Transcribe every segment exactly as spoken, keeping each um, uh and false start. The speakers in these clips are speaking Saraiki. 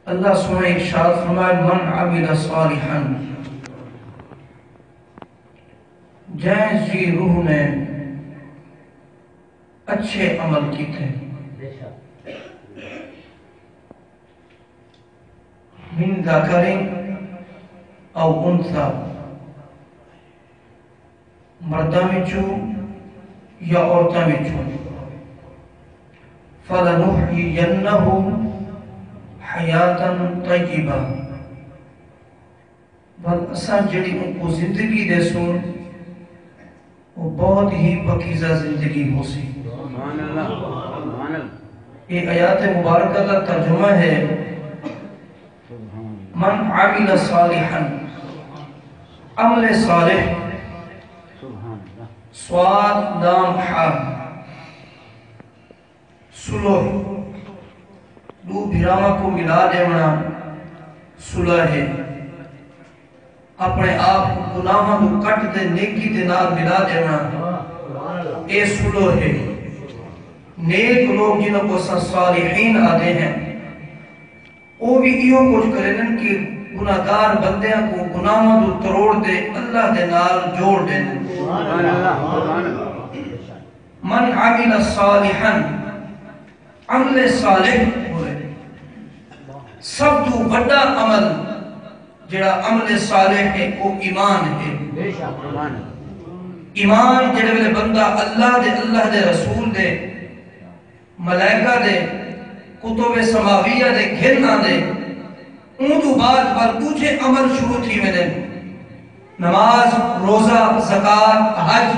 اللہ سونے ارشاد فرمائے، من عمل صالحا، جیں جی روح نے اچھے عمل کیتے، من ذکر او انثی، مرداں وچوں یا عورتاں وچوں، فلنحیینہ حیاتا طیبہ، ول اساں جیڑھی اونکوں زندگی ݙیسوں، او بہت ہی پاکیزہ زندگی ہوسی۔ سبحان اللہ، سبحان اللہ۔ اے آیات مبارکہ دا ترجمہ ہے، من عمل صالحا، عمل صالح، سبحان اللہ۔ صاد لام حا، صلح، ݙو بھراواں کوں ملا ݙیوݨا صلح ہے۔ اپݨے آپ کوں گناہاں توں کٹ تے نیکی دے نال ملا ݙیوݨا، اے صلح ہے۔ نیک لوگ جنہاں کوں اساں صالحین آہدے ہیں، او وی ایہو کجھ کریندن کہ گناہگار بندیاں کوں گناہاں توں تروڑ تے اللہ دے نال جوڑ ݙیندن۔ سبحان اللہ، سبحان اللہ۔ من عمل صالحا، عمل صالح ہوئے۔ سب توں وݙا عمل جڑا عمل صالح ہے، او ایمان ہے۔ ایمان جڑے ویلے بندہ اللہ دے، اللہ دے رسول دے، ملائکہ دے، کتب سماویہ دے گھن آندے، اوں توں بعد ول ݙوجھے عمل شروع تھی ویندن۔ نماز، روزہ، زکوٰۃ، حج،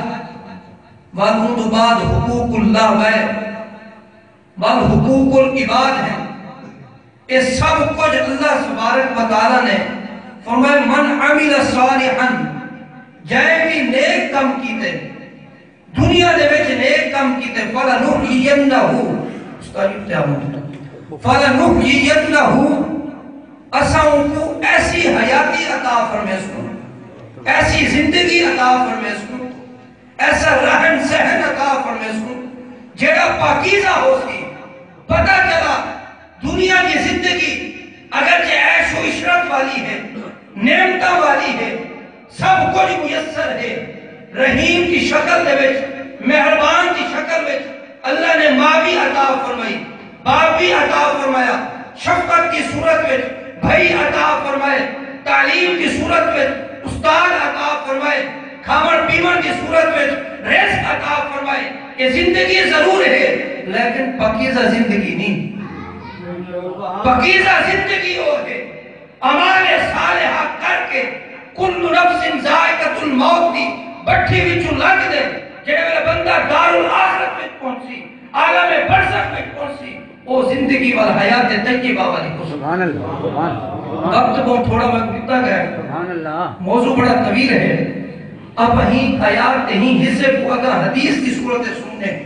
ول اوں توں بعد حقوق اللہ وے، ول حقوق العباد ہیں۔ اے سب کجھ اللہ تبارک و تعالیٰ نے فرمائے، من عمل صالحا، جئیں وی نیک کم کیتے، دنیا دے وچ نیک کم کیتے، فلنحیینہ، استاد جی، کیا ہوں؟ فلنحیینہ، اساں اونکوں ایسی حیاتی عطا فرمیسوں، ایسی زندگی عطا فرمیسوں، ایسا رہن سہن عطا فرمیسوں جیڑھا پاکیزہ ہوسی۔ پتہ چلا دنیا دی زندگی اگرچہ عیش و عشرت والی ہے، نعمتاں والی ہے، سب کجھ میسر ہے، رحیم دی شکل دے وچ، مہربان دی شکل وچ اللہ نے ماء وی عطا فرمائی، باپ وی عطا فرمایا، شفقت دی صورت وچ بھائی عطا فرمائے، تعلیم دی صورت وچ استاد عطا فرمائے، کھاوݨ پیوݨ دی صورت وچ رزق عطا فرمائے۔ اے زندگی ضرور ہے، لیکن پاکیزہ زندگی نہیں۔ پاکیزہ زندگی او ہے، اعمال صالحہ کر کے، کل نفس ذائقۃ الموت دی بٹھی وچوں لنگھ دے، جیڑھے ویلے بندہ دارالآخرت وچ پہنچسی، عالم برزخ وچ پہنچسی، او زندگی ول حیات طیبہ والی ہو۔ سبحان اللہ، سبحان اللہ۔ وقت بہت تھوڑا وقت ݙتا ڳئے۔ سبحان اللہ۔ موضوع بڑا طویل ہے۔ اب اہیں آیات دے اہیں حصے کوں اڳاں حدیث دی صورت وچ سݨدے ہیں۔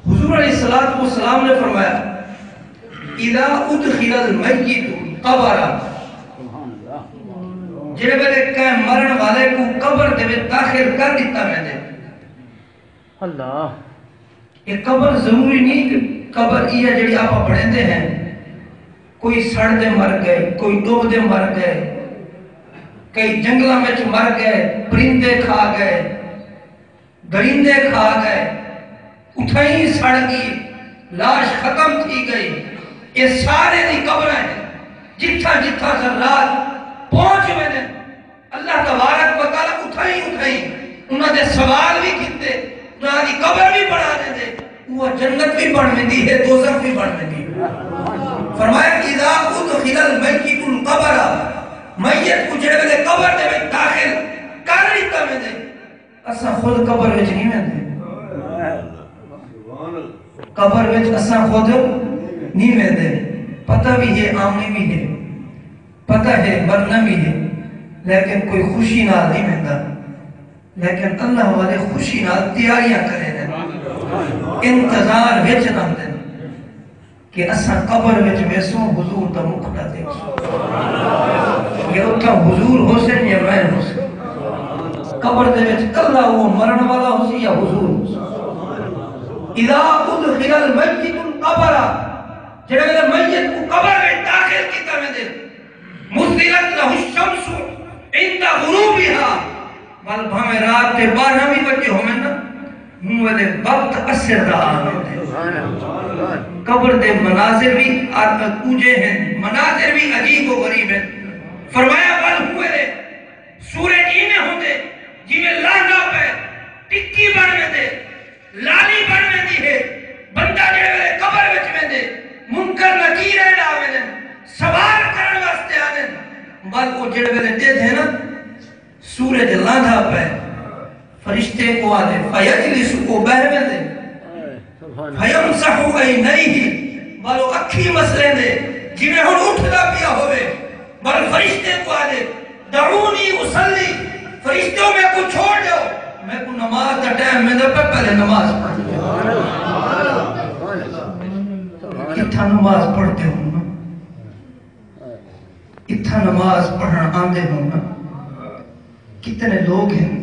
حضور علیہ الصلوۃ والسلام نے فرمایا، اذا ادخل المیت القبر، جیڑھے ویلے کہیں مرݨ والے کوں قبر دے وچ داخل کر ݙتا ویندے۔ اللہ۔ اے قبر ضروری نہیں کہ قبر ایہا جیڑھی آپاں بݨیندے ہیں، کوئی سڑ دے مر ڳئے، کوئی ݙوب دے مر ڳئے، کئی جنگلاں وچ مر ڳئے، پرندے کھا ڳئے، درندے کھا ڳئے، اتھائیں سڑ ڳئی، لاش ختم تھی ڳئی۔ اے سارے دی قبراں ہیں، جتھاں جتھاں ذرات پہنچ ویندن، اللہ تبارک و تعالیٰ اتھائیں اتھائیں انہاں دے سوال وی کیتے، انہاں دی قبر وی بݨا ݙیندے۔ اوہ جنت وی بݨ ویندی ہے، دوزخ وی بݨ ویندی ہے۔ فرمایا، اذا ادخل المیت القبر، میت کوں جیڑھے ویلے قبر دے وچ داخل کر ݙتا ویندے، اساں خود قبر وچ نہیں ویندے۔ قبر وچ اساں خود نہیں ویندے۔ پتہ وی ہے، آوݨے وی ہے، پتہ ہے، مرݨا وی ہے، لیکن کوئی خوشی نال نہیں ویندا۔ لیکن اللہ والے خوشی نال تیاریاں کریندن، انتظار وچ رہندن کہ اساں قبر وچ ویسوں، حضور دا مکھڑا ݙیکھسوں، یا اتھاں حضور ہوسن یا میں ہوساں۔ قبر دے وچ کلھا او مرݨ والا ہوسی یا حضور ہوسی۔ اذا ادخل المیت القبر، جیڑھے ویلے میت کوں قبر وچ داخل کیتا عند غروبها، ول بھاویں رات دے ٻارہاں وی وڄے ہوون نا، ہوں ویلے وقت عصر دا آ ویندے۔ قبر دے مناظر وی ار-، ݙوجھے ہن، مناظر وی عجیب و غریب ہن۔ فرمایا، ول ہوں ویلے سورج ایویں ہوندے جیویں لہندا پئے، ٹکی بݨ ویندے، لالی بݨ ویندی ہے۔ بندہ جیڑھے ویلے قبر وچ ویندے، منکر نکیر اݙ آ ویندن، سوال کرݨ واسطے آندن، ول او جیڑھے ویلے ݙیہدے نا، سورج لہندا پئے، فرشتے کوں آہدے، فیجلس، او ٻہہ ویندے، فیمسح عینیہ، ول او اکھیں مسلیندے، جیویں ہݨ اٹھدا پیا ہووے، ول فرشتے کوں آہدے، دعونی اصلی، فرشتو میکوں چھوڑ ݙیو، میکوں نماز دا ٹائم ویندا پئے، پہلے نماز پڑھ۔ اتھاں نماز پڑھدے ہوں نا، اتھاں نماز پڑھݨ آندے ہوں نا، کتنے لوگ ہن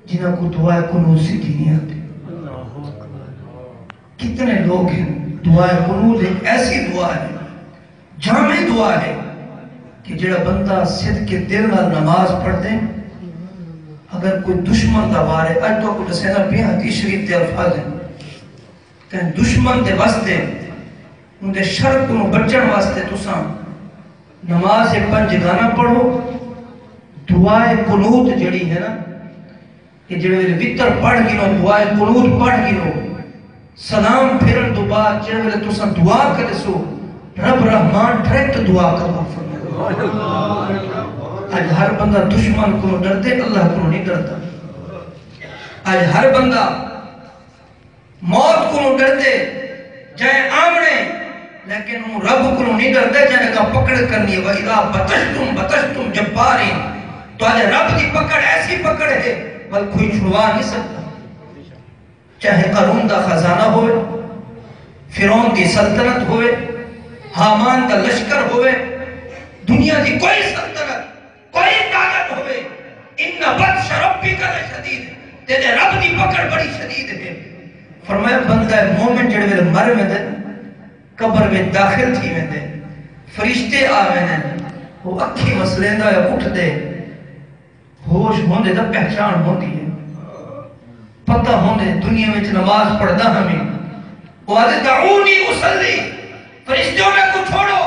جنہاں کوں دعائے قنوت سدھی نہیں آندی؟ کتنے لوگ ہن، دعائے قنوت ایک ایسی دعا ہے، جامع دعا ہے کہ جڑا بندہ صدق دل نال نماز پڑھدے، اگر کوئی دشمن دا وار ہے، اج تہاکوں ݙسیندا پیاں، حدیث شریف دے الفاظ ہیں، کہیں دشمن دے واسطے، اوندے شر کنوں بچݨ واسطے تساں نماز پنج گانا پڑھو، دعائے قنوت جڑی ہے نا، کہ جڑے ویلے وتر پڑھ گھنو، دعائے قنوت پڑھ گھنو، سلام پھرن دو بعد جڑے ویلے تساں دعا کرسو، رب رحمان ڈائریکٹ دعا قبول فرمائے۔ اج ہر بندہ دشمن کولوں ڈردے، اللہ کولوں نہیں ڈردا۔ اج ہر بندہ موت کولوں ڈردے، جئیں آوݨے، لیکن اوں رب کولوں نہیں ڈردے جئیں اڳاں پکڑ کرنی ہے۔ وَإِذَا بَطَشْتُمْ بَطَشْتُمْ جَبَّارِينَ، تہاݙے رب دی پکڑ ایسی پکڑ ہے، ول کوئی چھڑوا نہیں سڳدا۔ چاہے قارون دا خزانہ ہووے، فرعون دی سلطنت ہووے، ہامان دا لشکر ہووے، دنیا دی کوئی سلطنت، کوئی طاقت ہووے، ان بطش ربک لشدید، تیݙے رب دی پکڑ بڑی شدید ہے۔ فرمایا، بندہ مومن جڑے ویلے مر ویندے، قبر وچ داخل تھی ویندے، فرشتے آ ویندے، وہ اکھیں مسلیندا ہویا اٹھدے، ہوش ہوندے تاں پہچان ہوندی ہے، پتہ ہوندے دنیا وچ نماز پڑھدا ہمیں۔ او آہدے، دعونی اصلی، فرشتیو میکوں چھوڑو،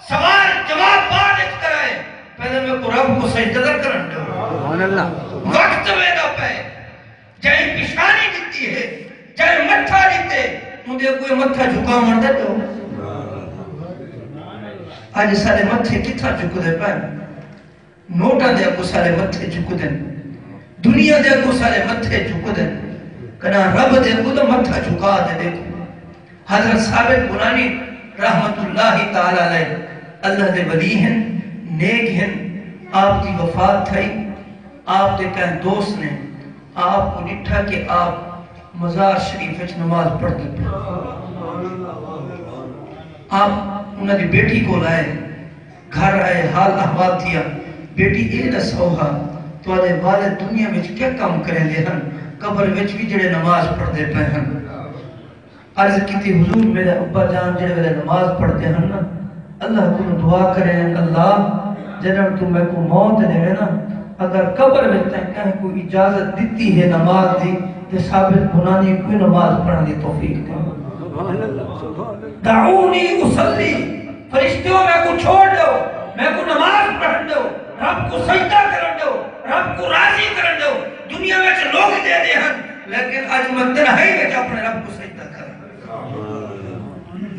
سوال جواب بعد وچ کرائے، پہلے میکوں رب کوں سجدہ تاں کرݨ ݙیو۔ سبحان اللہ۔ وقت ویندا پئے، جئیں پیشانی ݙتی ہے، جئیں متھا ݙتے، اوندے اڳوں متھا جھکاوݨ تاں ݙیو۔ اڄ ساݙے متھے کتھاں جھکدے پئن؟ نوٹاں دے اڳوں ساݙے متھے جھکدن، دنیا دے اڳوں ساݙے متھے جھکدن، کݙاں رب دے اڳوں تاں متھا جھکا تے ݙیکھو۔ حضرت ثابت بنانی رحمت اللہ تعالی علیہ اللہ دے ولی ہن، نیک ہن۔ آپ دی وفات تھئی، آپ دے کہیں دوست نے آپ کوں ݙٹھا کہ آپ مزار شریف وچ نماز پڑھدے پئے۔ آپ انہاں دی بیٹی کول آئے، گھر آئے، حال احوال تھیا، بیٹی اے ݙسو ہا، تہاݙے والد دنیا وچ کیا کم کریندے ہن، قبر وچ وی جڑے نماز پڑھدے پئے ہن؟ عرض کیتی، حضور، میݙے ابا جان جڑے ویلے نماز پڑھدے ہن نا، اللہ کولوں دعا کریندن، اللہ جݙݨ توں میکوں موت ݙیویں نا، اگر قبر وچ تیں کہیں کوں اجازت ݙتی ہے نماز دی تے ثابت بنانی کوں نماز پڑھݨ دی توفیق ݙے۔ سبحان اللہ، سبحان اللہ۔ دعونی اصلی، فرشتیو میکوں چھوڑ ݙیو، میکوں نماز پڑھݨ ݙیو، رب کوں سجدہ کرݨ ݙیو، رب کوں راضی کرݨ ݙیو۔ دنیا وچ لوگ ݙیندے ہن، لیکن اڄ میں تنہائی وچ اپݨے رب کوں سجدہ کراں۔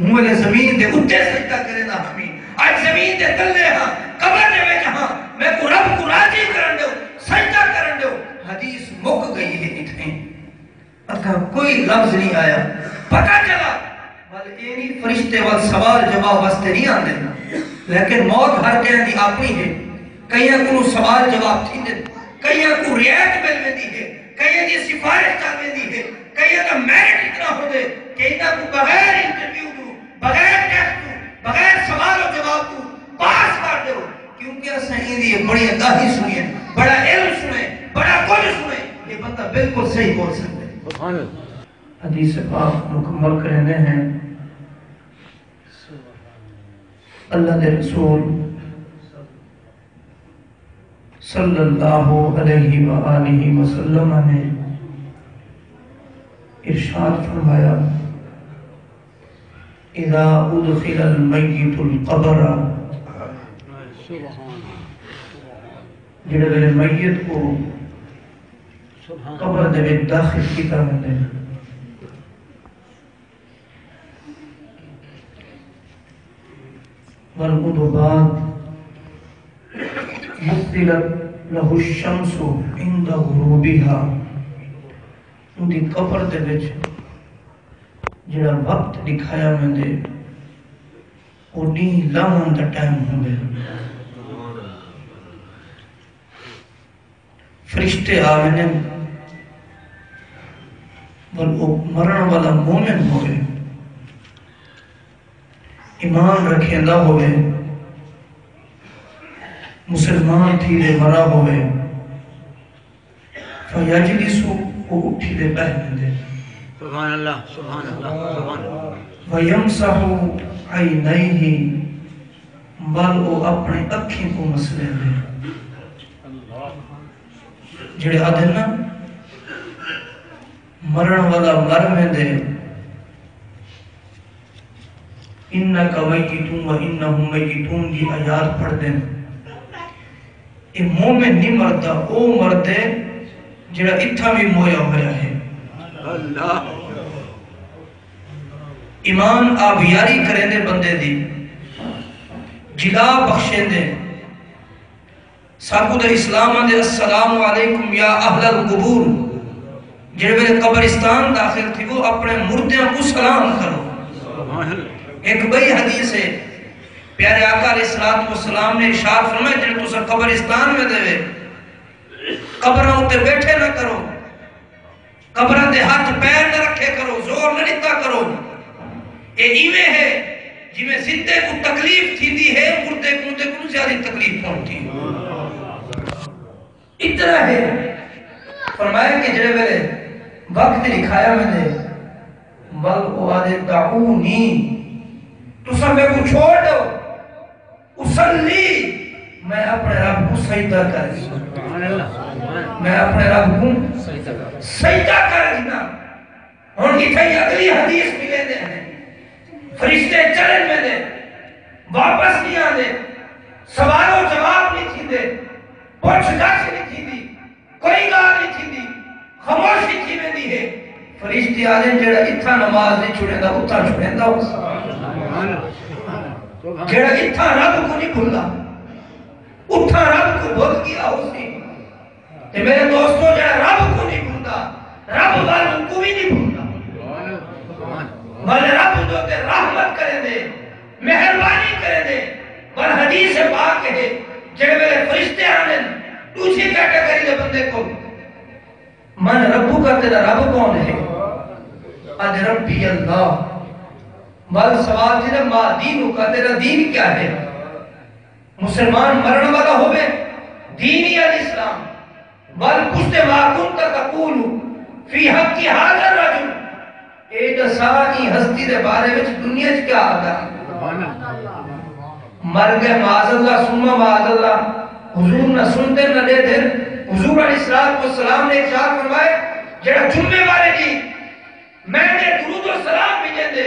ہوں ویلے زمین دے اُتے سجدہ کریندا ہمی، اڄ زمین دے تلے ہاں، قبر دے وچ ہاں، میکوں رب کوں راضی کرݨ ݙیو، سجدہ کرݨ ݙیو۔ حدیث مک ڳئی ہے اتھیں۔ اڳاں کوئی لفظ نہیں آیا۔ پتہ چلا، ول اے نہیں فرشتے ول سوال جواب واسطے نہیں آندے، لیکن موت ہر کہیں دی اپݨی ہے۔ کئیاں کوں سوال جواب تھیندے، کئیاں کوں رعایت مل ویندی ہے، کئیاں دی سفارش چل ویندی ہے، کئیاں دا میرٹ اتنا ہوندے کہ انہاں کوں بغیر انٹرویو توں، بغیر ٹیسٹ توں، بغیر سوال و جواب توں پاس کر ݙیو، کیونکہ اساں ایندی بڑیاں ڳالھیں سݨیاں، بڑا علم سݨے، بڑا کجھ سݨے، یہ بندہ بالکل صحیح بول سڳدا ہے۔ سبحان اللہ۔ حدیث پاک مکمل کریندے ہیں۔ اللہ دے رسول صلی اللہ علیہ وآلہ وسلم نے ارشاد فرمایا، اذا ادخل المیت القبر، جڑے ویلے میت کو قبر دے وچ داخل کیتا ویندے، ول اوں بعد مثلت لہ الشمس عند غروبها، اوندی قبر دے وچ جڑا وقت ݙکھایا ویندے، او ݙینہہ لہوݨ دا ٹائم ہوندے۔ فرشتے آ ویندن، ول او مرݨ والا مومن ہووے، ایمان رکھیندا ہووے، مسلمان تھی تے مرا ہووے، فیجلس، او اٹھی تے ٻہہ ویندے۔ سبحان اللہ، سبحان اللہ، سبحان اللہ۔ ویمسح عینیہ، ول او اپݨے اکھیں کوں مسلیندے۔ جڑے آدھن نا، مرݨ والا مر ویندے، انک میتون و انہم میتون دی آیات پڑھدن۔ اے مومن نہیں مردا، او مردے جڑا اتھاں بھی مویا ہویا ہے۔ اللہ۔ ایمان آبیاری کریندے بندے دی، جلا بخشیندے۔ ساکوں تے اسلام آندے، السلام علیکم یا اہل القبور، جڑے ویلے قبرستان داخل تھیوو، اپݨے مردیاں کوں سلام کرو۔ ہک ٻئی حدیث ہے، پیارے آقا علیہ الصلوۃ والسلام نے ارشاد فرمایا، جڑے تساں قبرستان ویندے وے، قبراں اتے ٻیٹھے نہ کرو، قبراں تے ہتھ پیر نہ رکھے کرو، زور نہ ݙتا کرو۔ اے ایویں ہے جیویں زندے کوں تکلیف تھیندی ہے، مردے کوں تے کوں زیادہ تکلیف پہنچدی ہے۔ اتنا ہے۔ فرمایا کہ جڑے ویلے وقت لکھایا ویندے، ول او آدھے، دعونی، تساں میکوں چھوڑ ݙیو، اصلی، میں اپݨے رب کوں سجدہ کر گھناں۔ میں اپݨے رب کوں سجدہ کر گھناں۔ ہݨ اتھائیں اڳلی حدیث ملیندے ہیں، فرشتے چلن ویندے، واپس نہیں آندے، سوال و جواب نہیں تھیندے، پچھ گچھ نہیں تھیندی، کوئی ڳالھ نہیں تھیندی، خاموشی تھی ویندی ہے۔ فرشتے آدھن، جڑا اتھاں نماز نہیں چھڑیندا، اتھاں چھڑیندا ہوسی۔ جڑا اتھاں رب کوں نہیں بھلدا، اتھاں رب کوں بھل ڳیا ہوسی۔ تے میرے دوستو، جڑا رب کوں نہیں بھلدا، رب ول اونکوں وی نہیں بھلدا۔ ول رب جو تے رحمت کریندے، مہربانی کریندے۔ ول حدیث پاک ہے، جڑے ویلے فرشتے آندن ݙوجھی کیٹیگری دے بندے کوں، من ربک، تیرا رب کون ہے؟ آدھے، ربی اللہ۔ ول سوال تھیندا، ما دینک، تیرا دین کیا ہے؟ مسلمان مرݨ والا ہووے، دین ہی الاسلام۔ ول پچھدے، ما کنت تقول فی حق ھذا الرجل، اے ݙسا ایں ہستی دے بارے وچ دنیا وچ کیا آہدا؟ مر ڳئے، معاذ اللہ ثم معاذ اللہ، حضور نہ سݨدن نہ ݙیہدن۔ حضور علیہ الصلوۃ والسلام نے ارشاد فرمائے، جڑا جمعے والے ݙینہہ میں دے درود و سلام بھیجیندے،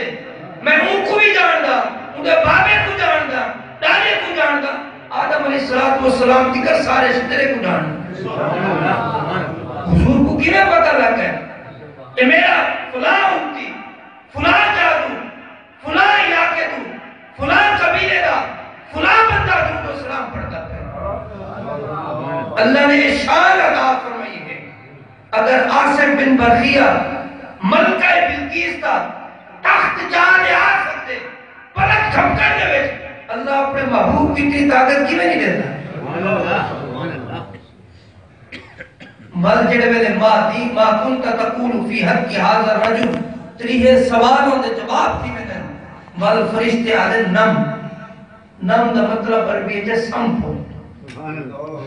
میں اونکوں وی ڄاݨدا، اوندے بابے کوں ڄاݨدا، ݙاݙے کوں ڄاݨدا، آدم علیہ الصلوۃ والسلام تیکر سارے شترے کوں ڄاݨدا۔ حضور کوں کیویں پتہ لڳ ڳئے؟ اے میرا فلاں امتی، فلاں جاہ توں، فلاں علاقے توں، فلاں قبیلے دا فلاں بندہ درود و سلام پڑھدا پیا۔ اللہ نے اے شان عطا فرمائی ہے۔ اگر آصف بن برخیہ ملکہ بلقیس دا تخت چا تے آ سڳدے، پلک جھپکݨ دے وچ اللہ اپݨے محبوب کوں اتنی طاقت کیویں نہیں ݙیندا؟ ول جڑے ویلے ما دی، ما کنت تقول فی حق ھذا الرجل، تریہے سوال اوندے جواب تھی ویندن، ول فرشتے آہدن، نم۔ نم دا مطلب عربی وچ سمپو۔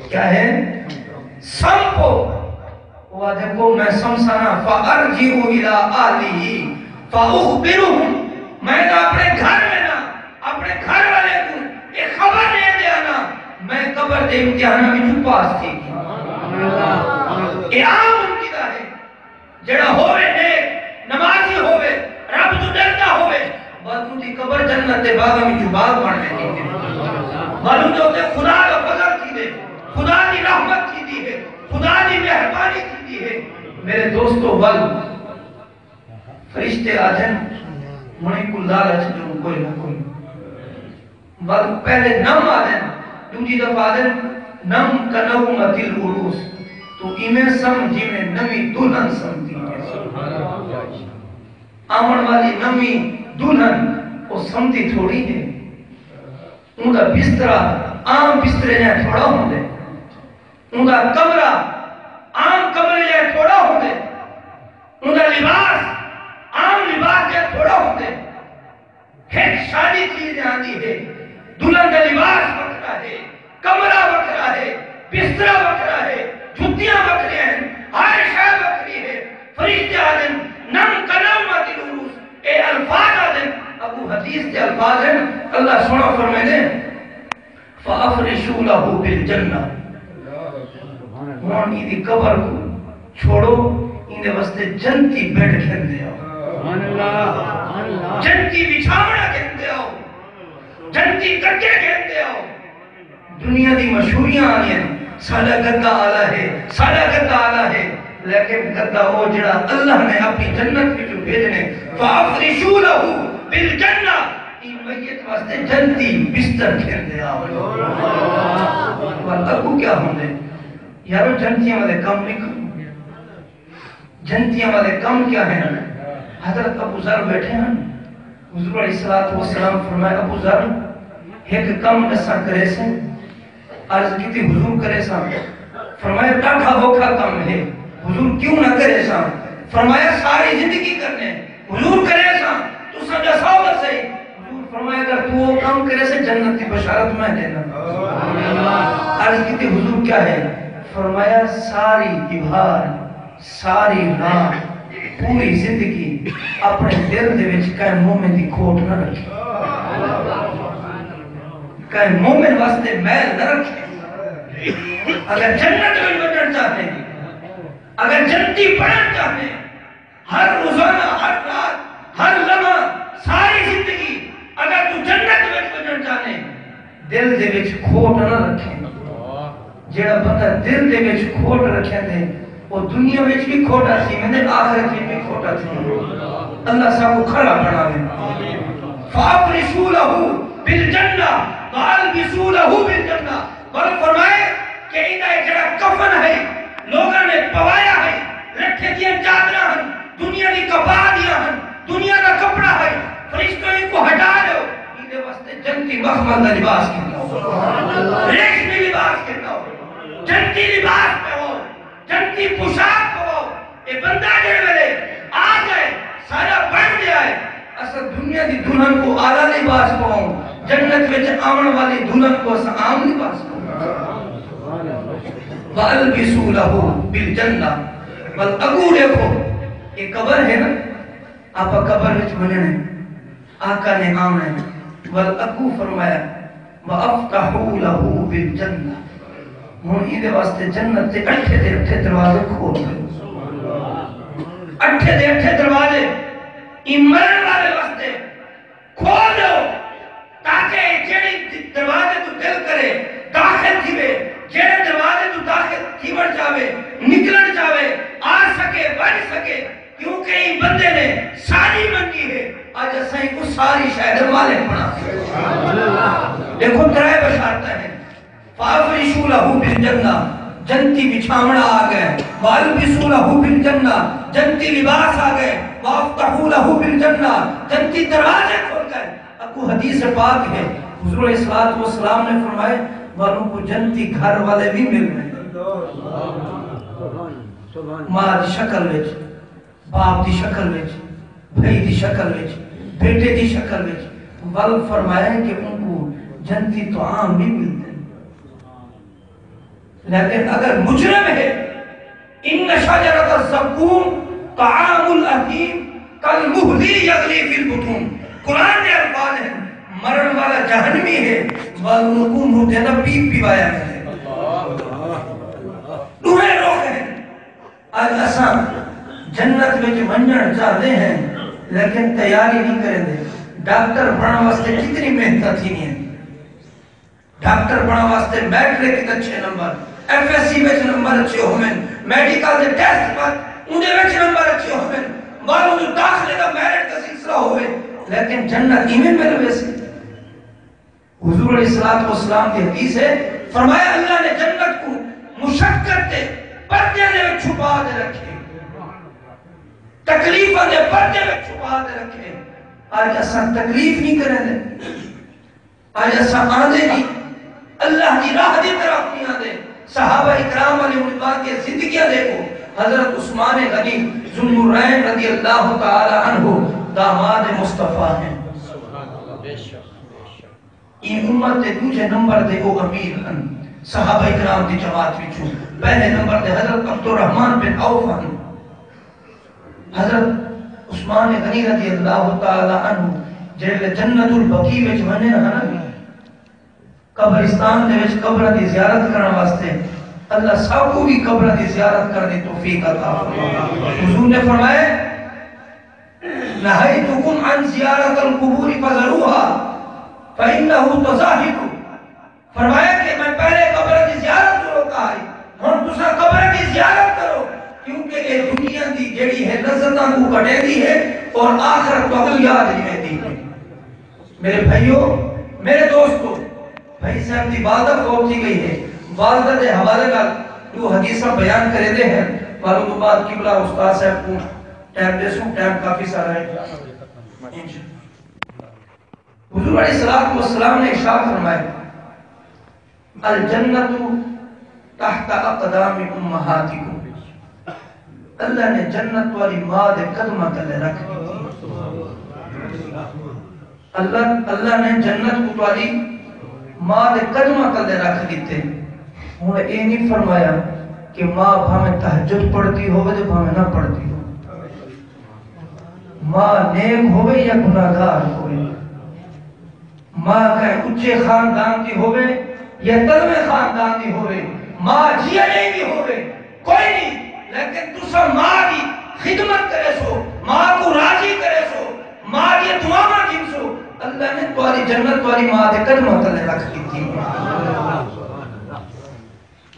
کیا ہے؟ سمپو۔ او آہدے، کو میں سمسانا، فارجع الی اہلہ فاخبرہم، میں نہ اپݨے گھر وینداں، اپݨے گھر والے کوں اے خبر ݙے تے آنا، میں قبر امتحاناں وچوں پاس تھی ڳئی۔ اے عام عقیدہ ہے، جیڑھا ہووے نیک، نمازی ہووے، رب توں ݙردا ہووے، ول اوندی قبر جنت دے باغاں وچوں باغ بݨ ویندی ہے۔ ول اوندے اتے خدا دا فضل تھیندے، خدا دی رحمت تھیندی ہے، خدا دی مہربانی تھیندی ہے۔ میرے دوستو، ول فرشتے آہدن، ہݨ کوں لالچ ݙیوں کوئی نہ کوئی۔ ول پہلے نم آہدن، ݙوجھی دفعہ آہدن، نم کنومۃ العروس، توں ایویں سم جیویں نویں دلہن سمدی ہے۔ آوݨ والی نویں دلہن او سمدی تھوڑی ہے۔ اوندا بسترا عام بسترے جیہاں تھوڑا ہوندے۔ اوندا کمرہ عام کمرے جیہاں تھوڑا ہوندے۔ اوندا لباس عام لباس جیہاں تھوڑا ہوندے۔ ہک شادی تھی تے آندی ہے، دلہن دا لباس وکھرا ہے، کمرہ وکھرا ہے، بسترا وکھرا ہے، جتیاں وکھریاں ہن، ہر شے وکھری ہے۔ فرشتے آہدن، نم کنومۃ العروس، اے الفاظ آہدن۔ اڳوں حدیث دے الفاظ ہن، اللہ سوہݨا فرمیندے، فافرشوا لہ بالجنہ۔ ہݨ ایندی قبر کوں چھوڑو، ایندے واسطے جنتی بیڈ گھن تے آؤ۔ سبحان اللہ، سبحان اللہ۔ جنتی وچھاوݨا گھن تے آؤ، جنتی کٹے گھن تے آؤ۔ دنیا دی مشہوریاں آندیاں، ساݙا گدا آلا ہے، ساݙا گدا آلا ہے، لیکن گدا او جیڑھا اللہ نے اپݨی جنت وچوں بھیجݨے۔ فافرشوا لہ بالجنہ، ایں میت واسطے جنتی بستر گھن تے آؤ۔ ول اڳوں کیا ہوندے؟ یارو، جنتیاں والے کم نہیں کرو۔ جنتیاں والے کم کیا ہیں؟ حضرت ابو ذر بیٹھے ہیں، حضور علیہ الصلوۃ والسلام فرمایا، ابو ذر، ہک کم اساں کریسوں۔ عرض کیتی، حضور، کریساں؟ فرمایا، ݙاڈھا اوکھا کم ہے۔ حضور، کیوں نہ کریساں؟ فرمایا، ساری زندگی کرݨے۔ حضور، کریساں؟ تساں ݙساؤ تاں صحیح۔ حضور فرمایا، اگر توں او کم کریسیں، جنت دی بشارت میں ݙینداں۔ عرض کیتی، حضور، کیا ہے؟ فرمایا، ساری دیوار، ساری رات، پوری زندگی اپݨے دل دے وچ کہیں مومن دی کھوٹ نہ رکھیں۔ کہیں مومن واسطے میل نہ رکھیں۔ اگر جنت وچ ونڄݨ چاہندے، اگر جنتی بݨݨ چاہندے، ہر روزانہ، ہر رات، ہر لمحہ، ساری زندگی اگر توں جنت وچ ونڄݨ چاہندیں، دل دے وچ کھوٹ نہ رکھیں۔ جیڑھا بندہ دل دے وچ کھوٹ رکھیندے، او دنیا وچ وی کھوٹا تھی ویندے، آخرت وچ وی کھوٹا تھی ویندے۔ اللہ ساکوں کھڑا بݨاوے۔ فافرشوا لہ بالجنہ والبسوا لہ بالجنہ۔ ول فرمائے کہ ایندا اے جیڑھا کفن ہے، لوکاں نے پوایا ہے، رٹھے دیاں چادراں ہن، دنیا دی کپاہ دیاں ہن، دنیا دا کپڑا ہے، فرشتو اینکوں ہٹا ݙیو، ایندے واسطے جنتی مخمل دا لباس گھن آؤ، ریشمی لباس گھن آؤ، جنتی لباس پاؤ، جنتی پوشاک پاؤ۔ اے بندہ جیڑھے ویلے آ ڳئے، سارا بݨ ڳیا ہے، اساں دنیا دی دلہن کوں آلا لباس پاؤں، جنت وچ آوݨ والی دلہن کوں اساں عام لباس پاؤں۔ والبسوا لہ بالجنہ۔ ول اڳوں ݙیکھو، اے قبر ہے نا، آپاں قبر وچ ونڄݨے، آقا نے آوݨے۔ ول اڳوں فرمایا، وافتحوا لہ بالجنہ۔ ہݨ ایندے واسطے جنت دے اٹھے دے اٹھے دروازے کھول ݙیو۔ اٹھے دے اٹھے دروازے ایں مرݨ والے واسطے کھول ݙیو، تاکہ اے جیڑھے دروازے توں دل کرے داخل تھیوے، جیڑھے دروازے توں داخل تھیوݨ چاہوے، نکلݨ چاہوے، آ سڳے، ونڄ سڳے۔ کیونکہ ایں بندے نے ساری منگی ہے، اڄ اساں کوں ساری شے دے مالک بݨا ݙیو۔ ݙیکھو، ترے بشارتاں ہن۔ فافرشوا لہ بالجنہ، جنتی وچھاوݨا آ ڳئے۔ والبسوا لہ بالجنہ، جنتی لباس آ ڳئے۔ وافتحوا لہ بالجنہ، جنتی دروازے کھل ڳئے۔ اڳوں حدیث پاک ہے، حضور علیہ الصلوۃ والسلام نے فرمائے، ول اونکوں جنتی گھر والے وی مل ڳئے۔ ماء دی شکل وچ، باپ دی شکل وچ، بھائی دی شکل وچ، بیٹے دی شکل وچ، ول فرمایا کہ اونکوں جنتی طعام وی ملدے۔ لیکن اگر مجرم ہے، ان شجرۃ الزقوم طعام الاثیم کالمہل یغلی فی البطون۔ قرآن دے الفاظ ہیں، مرن والا جہنمی ہے، ول اونکوں مردے دا پیپ پیوایا ویندے۔ اڄ اساں جنت وچ ونڄݨ چاہندے ہیں، لیکن تیاری نہیں کریندے۔ ڈاکٹر بݨݨ واسطے کتنی محنتاں تھیندیاں ہن۔ ڈاکٹر بݨݨ واسطے میٹرک وچ اچھے نمبر، ایف ایس سی وچ نمبر اچھے ہوون، میڈیکل دے ٹیسٹ وچ اوندے وچ نمبر اچھے ہوون، ٻالوں دے داخلے دا میرٹ دا سلسلہ ہووے، لیکن جنت ایویں مل ویسی؟ حضور علیہ الصلوۃ والسلام دی حدیث ہے، فرمایا، اللہ نے جنت کو مشقت دے پردے دے وچ چھپا دے رکھے، تکلیفاں دے پردے وچ چھپا دے رکھے۔ اڄ اساں تکلیف نہیں کریندے، اڄ اساں آندے نہیں، اللہ دی راہ دی طرف نہیں آندے۔ صحابہ اکرام علیہ رضوان دی زندگیاں دیکھو، حضرت عثمان غنی ذوالنورین رضی اللہ تعالی عنہ، داماد مصطفیٰ ہیں۔ ایں امت دے ݙوجھے نمبر دے او امیر ہن۔ صحابہ کرام دی جماعت وچوں پہلے نمبر تے حضرت عبدالرحمن بن عوف ہن۔ حضرت عثمان غنی رضی اللہ تعالی عنہ جیڑھے جنت البقیع وچ ونڄن ہن، قبرستان دے وچ قبراں دی زیارت کرݨ واسطے، اللہ ساکوں وی قبراں دی زیارت کرݨ دی توفیق عطا فرمائے۔ حضور نے فرمایا، نہیتکم عن زیارت القبور فزروها فانه تزاحم۔ فرمایا کہ میں پہلے قبر دی زیارت توں روکا ہئی، ہݨ تساں قبر دی زیارت کرو، کیونکہ اے دنیا دی جیڑھی ہے لذتاں کوں کٹیندی ہے اور آخرت تہاکوں یاد نہیں رہندی۔ میرے بھائیو، میرے دوستو، بھائی صاحب دی والدہ فوت تھی ڳئی ہے، والدہ دے حوالے نال ݙو حدیثاں بیان کریندے ہیں، ٻالوں توں بعد قبلہ استاد صاحب کوں ٹائم ݙیسوں، ٹائم کافی سارا ہے۔ حضور علیہ الصلوۃ والسلام نے ارشاد فرمایا، الجنت تحت اقدام امہاتکم، اللہ نے جنت تہاݙی ماں دے قدماں تلے رکھ ݙتی۔ اللہ، اللہ نے جنت کوں تہاݙی ماں دے قدماں تلے رکھ ݙتے۔ ہݨ اے نہیں فرمایا کہ ماں بھاویں تہجد پڑھدی ہووے تے بھاویں نہ پڑھدی ہووے، ماں نیک ہووے یا گناہگار ہووے، ماں کہیں اچے خاندان دی ہووے یا تلویں خاندان دی ہووے، ماں جیہڑی وی ہووے، کوئی نہیں، لیکن تساں ماں دی خدمت کریسو، ماں کوں راضی کریسو، ماں دیاں دعاواں گھنسو، اللہ نے تہاݙی جنت تہاݙی ماں دے قدماں تلے رکھ ݙتی۔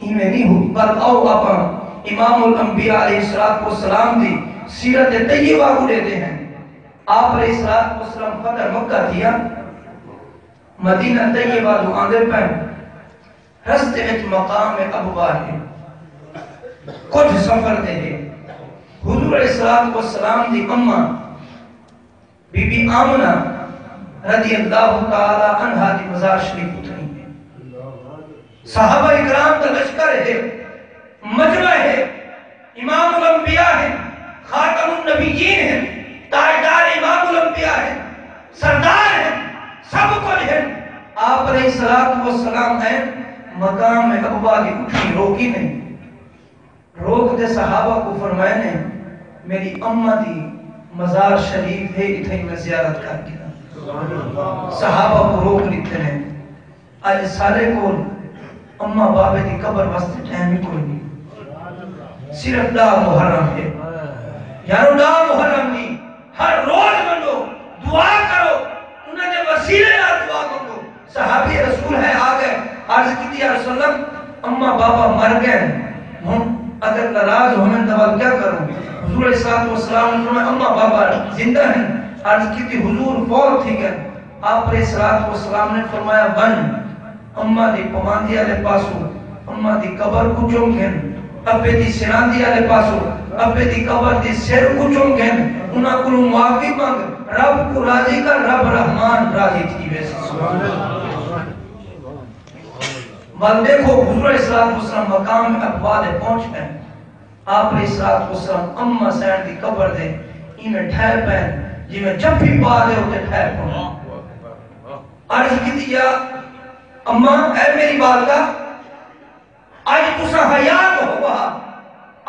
ایویں نہیں ہو، پر آؤ آپاں امام الانبیاء علیہ الصلوۃ والسلام دی سیرت طیبہ کوں ݙیہدے ہیں۔ آپ علیہ الصلوۃ والسلام فتح مکہ تھیا، مدینہ طیبہ توں آندے پئن، رستے وچ مقام ابوا ہے، کجھ سفر تے ہے۔ حضور علیہ الصلوۃ والسلام دی اماں بی بی آمنہ رضی اللہ تعالی عنہا دی مزار شریف اتھائیں ہے۔ صحابہ اکرام دا لشکر ہے، مجمع ہے، امام الانبیاء ہیں، خاتم النبیین ہیں، تاجدار امام الانبیاء ہیں، سردار ہیں، سب کجھ ہیں۔ آپ علیہ الصلوۃ والسلام ہیں، مقام ابوا دی اٹھی روکی نہیں۔ روک تے صحابہ کوں فرمائے نے، میݙی اماں دی مزار شریف ہے، اتھائیں میں زیارت کر گھداں۔ صحابہ کوں روک ݙتے نے۔ اڄ سارے کول اماں بابے دی قبر واسطے ٹائم ہی کوئی نہیں، صرف ݙاہ محرم ہے۔ یارو، ݙاہ محرم دی ہر روز ونڄو، دعا کرو، انہاں دے وسیلے نال دعا منگو۔ صحابی رسول ہے، آ ڳئے، عرض کیتی، یا رسول اللہ، اماں بابا مر ڳئے، ہݨ اگر ناراض ہوون تاں ول کیا کروں؟ حضور علیہ الصلوۃ والسلام نے فرمایا، اماں بابا زندہ ہن۔ عرض کیتی، حضور فوت تھی ڳئے۔ آپ علیہ الصلوۃ والسلام نے فرمایا، ونڄ، اماں دی پواندھی آلے پاسوں اماں دی قبر کوں چم گھن، ابے دی سراندھی آلے پاسوں ابے دی قبر دی سر کوں چم گھن، انہاں کولوں معافی منگ، رب کوں راضی کر، رب رحمان راضی تھی ویسی۔ ول ݙیکھو، حضور علیہ الصلوۃ والسلام مقام ابوا تے پہنچ ڳئے۔ آپ علیہ الصلوۃ والسلام اماں سئین دی قبر دے ایویں ڈھے پئن، جیویں جھپی پا دے اتے ڈھے پون۔ عرض کیتی، یا اماں، اے میری والدہ، اڄ تساں حیات ہووا،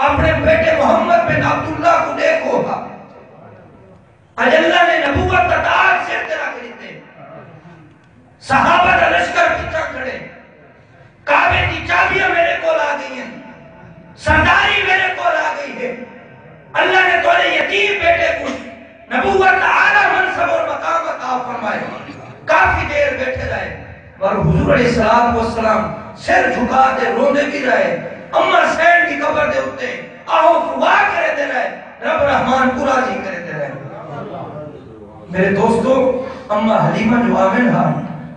اپݨے بیٹے محمد بن عبداللہ کوں ݙیکھو ہا۔ اڄ اللہ نے نبوت دا تاج سر تے رکھ ݙتے۔ صحابہ دا لشکر پچھاں کھڑے۔ کعبے دی چابیاں میرے کول آ ڳئین۔ سرداری میرے کول آ ڳئی ہے۔ پر حضور علیہ الصلوۃ والسلام سر جھکا تے روندے بھی رہے۔ اماں حسین دی قبر دے اتے آہو فوا کریندے رہے، رب رحمان کو راضی کریندے رہے۔ میرے دوستو، اماں حلیمہ جو آون ہا،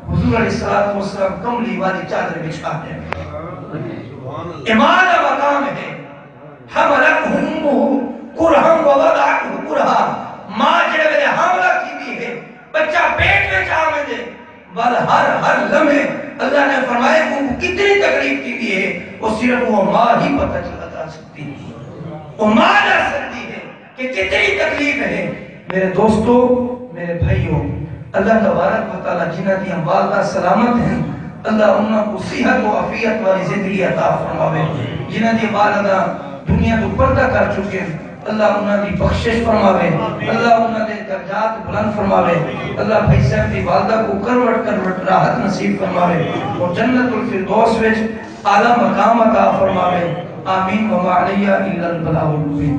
حضور علیہ الصلوۃ والسلام کملی والی چادر بچھا تے۔ اماں دا مقام ہے، حملته امه کرها ووضعته کرها۔ ماں جڑے ویلے حاملہ تھی ہے، بچہ پیٹ وچ آ ویندے، ول ہر ہر لمحے اللہ نے فرمایا کہ وہ کتنی تکلیف تھی ہے، وہ صرف وہ ماں ہی پتہ چلا سکتی ہے، وہ ماں دس سکتی ہے کہ کتنی تکلیف ہے۔ میرے دوستو، میرے بھائیو، اللہ تبارک و تعالیٰ جنہاں دیاں والدہ سلامت ہیں، اللہ انہاں کو صحت و عافیت والی زندگی عطا فرماوے۔ جنہاں دیاں والدہ دنیا تو پردہ کر چکے ہیں، اللہ انہاں دی بخشش فرماوے، اللہ انہاں دے درجات بلند فرماوے۔ اللہ بھائی صاحب دی والدہ کو کروٹ کروٹ راحت نصیب فرماوے اور جنت الفردوس وچ اعلیٰ مقام عطا فرماوے۔ آمین۔ وما علینا الا البلاغ المبین۔